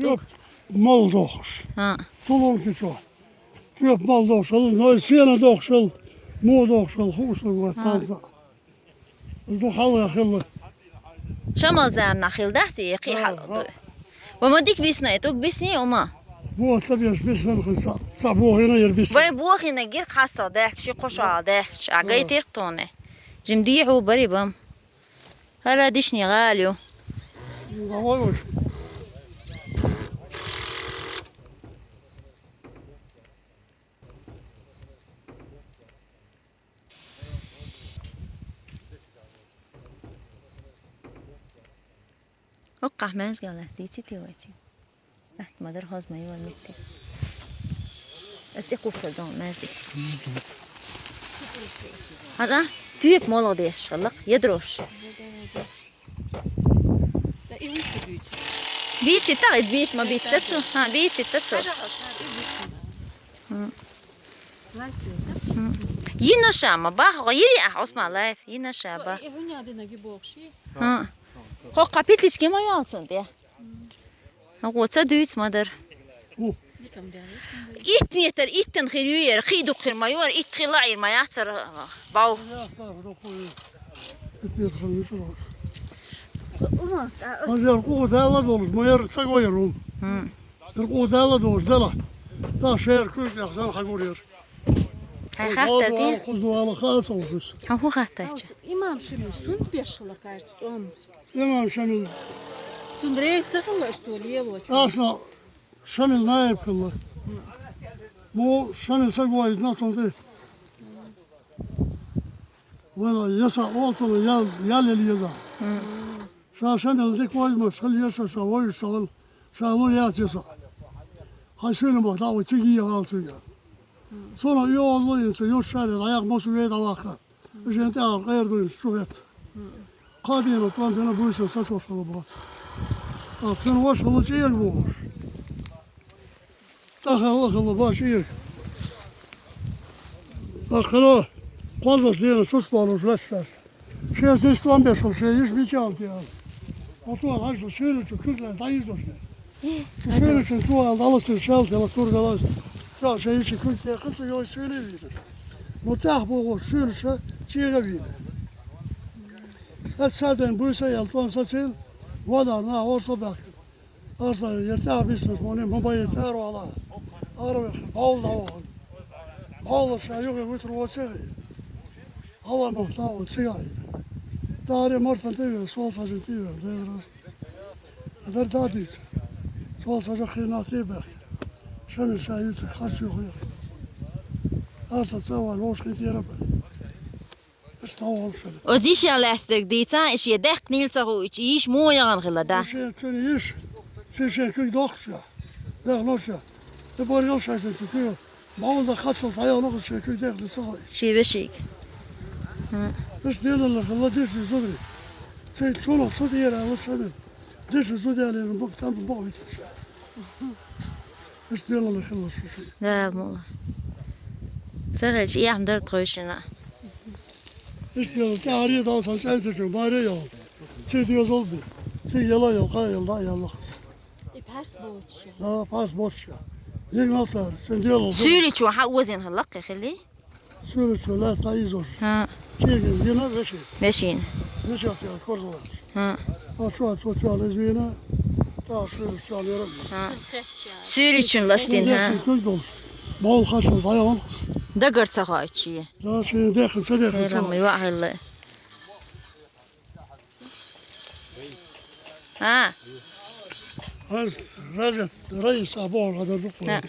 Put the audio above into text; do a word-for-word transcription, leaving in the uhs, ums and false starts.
Туг. Тёп мал дохуш. ХӀаъ. Цу лончу чохь. Тёп мал дохуш хилла, но и сено дохуш хилла, муха дохуш хилла, хууш ду вай цхьаьна цхьаъ. Ду хьалха хилла. Шамал заманахь хилла дац и кхин хьалха ду. Ва ма дика бисна, и туг бисний ума? Бо ца беш бисна хин са, ца бохина яр бисна. Вай бохина гир хастал даьхкаш, кхо шо ал даьхкаш, а гайтирх тхуна. Жим дехьу бари бам. ХӀара дишни гӀала ю. Давай уж. Оккхахь маьжга лаьцна дийци те вайчи. Ахь ма-дарра хӀозма йой меттиг. Ас тӀе кхуссар дон маьждиг. Хьажа, туьйп молгӀа деш хилла-кх, я дрош. Да и вуьйцу дуьйцу. Бийци тагӀа, бийц ма бийц тацу. Ха, бийци тацу. Хьажа, хьажа, и вуьйцу. Хм. Лайф ю, да? Хм. Йина ша ма бах, йири ахь, Усман, лайф, йина ша бах. И вуьня дина ги бохши. Хм. Хьо кхапитлички ма йолцун тӀе. Хьо ца дуьйцу ма-дарра. Итт метр иттан хир ю яра, кхин дукха хир ма ю яра, итт хила Ӏийр ма яцара бов. Хазар къугӀу даьлла долуш, ма яра ца го яра хӀума. Яра къугӀу даьлла долуш дела. Та шера куьйга тӀехь сан хьагур яра. Хьайн хаттар ди? Кхуза вала хаа ца вуьсу. Хьан хӀун хаттача? Имам Шамил, сунт беш хила кайрца тӀом? Имам Шамил. Цунна рейс ца хилла, аш цо лелочу? Аса Шамил наиб хилла. Бу Шамил са гойтна тун тӀе. Вала, яса олцуна ял, ял ел еза. Ша Шамил дика вайзамаш хила еза, ша вайза ша вала. Ша лур яц яса. Хьан шуьйра бах дӀа вай цига егӀал цуьнга. Суна оьгӀазло йинца, юрт шаьрра дӀаяхьа, мосу вей дӀаваккха. Жен тӀехь къера дуьйна чу хетта. Кхаа дийнахь тӀом бина буьйса сацо хилла бац. Ткъа цуьнан ваша хилла чӀега бохуш. ТӀахьалла хилла бац чӀега. ТӀаккха хилла кхозлагӀчу дийнахь чу болуш лаьтташ. Шен сис тӀом беш хилла, шен йиша мича а тӀе аьлла. Ото хьажа суьйрачу куьг лаьцна дӀайизош. Шу суьйлачун чу вала дӀаласина шаьлта яла тур далас. Ша шайн йиша куьг тӀе кхин ца йой суьйлий вийна. Ну тӀаьхьа бохуш суьйлаша чӀега вийна. Аса саден буьйса ял тӀом сацийна, вада нах орса баьхкина. Аса яр тӀаьхьа бисна, мо ним хӀун бай тӀара вала. Ара вехна, бовла дӀавахана. Бовла ша юхе вуьтур воций. Хьала мах тӀаван цига Ӏийна. Таре мартан тӀе вера, сол сажен тӀе вера, дера. Дар дадийца. Сол сажа хина тӀе бер. Шамил ша юьца харц юху яхи. Аса ца ван вовш хи тӀера бер. Аш тӀаван шамил. Оцу йишин лаьцнарг дийца, и шен даьккхинийла ца хуучу, йиш муха яхана хилла, да? Шен цуьнан йиш, цуьнан шен куьг дохкуш ша. Бехнаш ша. И баргал шайшин цу куьг. Бовла дан хаччалц дӀайолу шен куьг дехна ца хой. Шен вешига. Хм. Аш делаллах ладеш зудри. Цей чунах су дера аьлла шамил. Деша зуделлина бу-, там бу-, бу-, бу-, Аш делаллах хилла шу ши. Да, мула. Ца хилча, эхь дар тхойшина. Аш делаллах, тӀаьхьаре дал сан чӀаьнчачу, маре йол. Ци дезал ду. Ци яла йол, кхай ял, да, яллах. И пхьарс боцуш. Да, пхьарс боцуш. Йигнал сар, сен делал. Суьйличун хьан озен хилла кхе хилли? Суьйличун лаьцна изош. ХӀа. Чигин гина вешин. Вешин. Вешин тя корзалаш. ХӀа. А чуа цо цо лезвина. Та суьйличун лера. ХӀа. Суьйличун ластин, хӀа. Куй долуш. Бовла хачал дайон. Дагар ца хойтчи. Да, ши дехин, ца дехин, ца. Херам, ва хилла. А. Раз, раз, раз, а, бо, а, да, да, да.